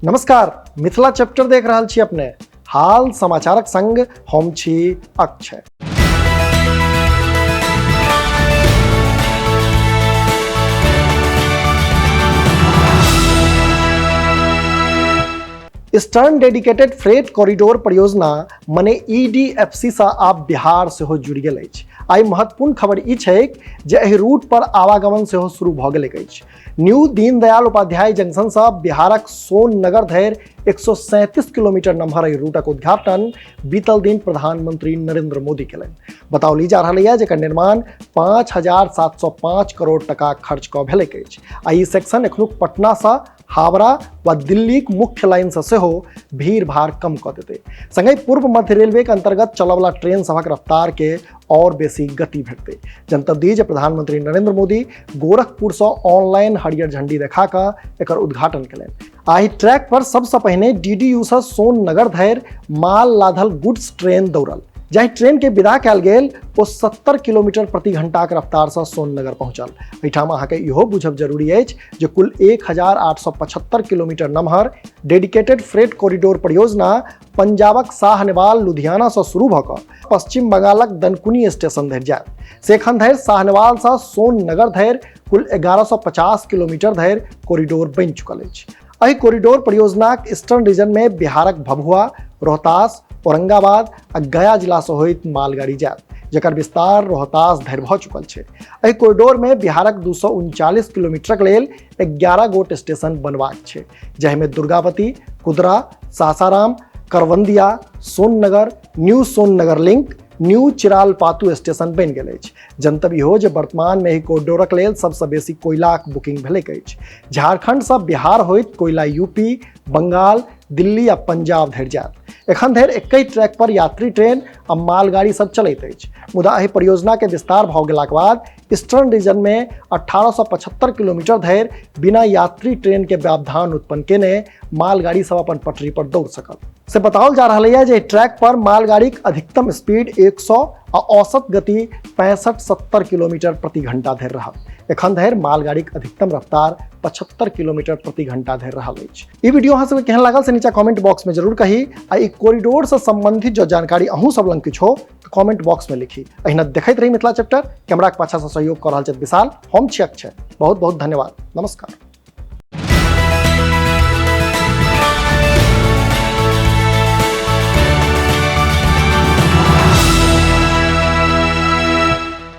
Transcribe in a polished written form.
नमस्कार, मिथिला चैप्टर देख रहल छी अपने। हाल समाचारक संग हम छी अक्षय। ईस्टर्न डेडिकेटेड फ्रेट कॉरिडोर परियोजना मने ईडीएफसी सँ आब बिहार सेहो जुड़ि गेल अछि। आइ महत्वपूर्ण खबर ई छैक जे एहि रूट पर आवागमन सेहो शुरू भऽ गेलैक अछि। न्यू दीनदयाल उपाध्याय जंक्शन सँ बिहारक सोननगर धरि 137 किलोमीटर नम्हर एहि रूटक उद्घाटन बीतल दिन प्रधानमंत्री नरेंद्र मोदी केलनि। बताओल जा रहल यऽ जेकर निर्माण 5705 करोड़ टका खर्च कऽ भेलैक अछि आ ई सेक्शन एखनुक पटना सँ हावड़ा वा दिल्लीक मुख्य लाइनसँ सेहो भीड़ भाड़ कम कऽ देतै। संगहि पूर्व मध्य रेलवे के अंतर्गत चलऽवला ट्रेन सभक रफ्तार के और बेसी गति भेटतै। जनतब दी जे प्रधानमंत्री नरेंद्र मोदी गोरखपुरसँ ऑनलाइन हरियर झंडी देखा कऽ एकर उद्घाटन केलनि। आ एहि ट्रैक पर सबसँ पहिने डीडीयू सँ सोननगर धरि माल लाधल गुड्स ट्रेन दौड़ल। जाहि ट्रेन के विदा कयल गेल ओ 70 किलोमीटर प्रति घंटाक रफ्तारसँ सोननगर पहुंचल। एहिठाम अहाँके इहो बुझब जरूरी अछि जे कुल 1875 किलोमीटर नमहर डेडिकेटेड फ्रेट कॉरिडोर परियोजना पंजाबक साहनेवाल लुधियाना सँ शुरू भऽ कऽ पश्चिम बंगालक दनकुनी स्टेशन धरि जायत। से एखन धरि साहनेवाल सँ सोननगर धरि कुल 1150 किलोमीटर धरि कॉरिडोर बनि चुकल अछि। एहि कॉरिडोर परियोजनाक ईस्टर्न रीजन में बिहारक भभुआ, रोहतास, औरंगाबाद आ गया जिला सँ होइत मालगाड़ी जायत, जकर विस्तार रोहतास धरि भऽ चुकल छै। एहि कॉरिडोर में बिहारक 239 किलोमीटरक लेल 11 गोट स्टेशन बनबाक छै, जाहिमे Durgavati, Kudra, Sasaram, Karwandiya, Sonnagar, new Sonnagar link, new Chiralpatu station बनि गेल अछि। जनतब इहो जे वर्तमान में एहि कॉरिडोरक लेल सबसँ बेसी कोयलाक बुकिंग भेलैक अछि। झारखंड सँ बिहार होइत कोयला यूपी, बंगाल, दिल्ली आ पंजाब धरि जायत। एखन धरि एकहि ट्रैक पर यात्री ट्रेन आ मालगाड़ी सब चलैत अछि, मुदा एहि परियोजना के विस्तार भऽ गेलाक बाद ईस्टर्न रीजन में 1875 किलोमीटर धरि बिना यात्री ट्रेन के व्यवधान उत्पन्न केने मालगाड़ी सब अपन पटरी पर दौड़ सकत। से बताओल जा रहल है जे ट्रैक पर मालगाड़ीक अधिकतम स्पीड 100 आ औसत गति 65-70 किलोमीटर प्रति घंटा धरि रहत। एखन धरि मालगाड़ीक अधिकतम रफ्तार 75 किलोमीटर प्रति घंटा धरि रहल अछि। ई वीडियो अहाँ सबके केहन लागल से नीचा कमेंट बॉक्स में जरूर कही आ ई कॉरिडोर से संबंधित जो जानकारी अहूँ सब लग किछु हो तो कमेंट बॉक्स में लिखी। अहिना देखैत रही मिथिला चैप्टर। कैमरा के पाछा से सहयोग कर रहल छथि विशाल, हम छी अक्षय। बहुत बहुत धन्यवाद। नमस्कार।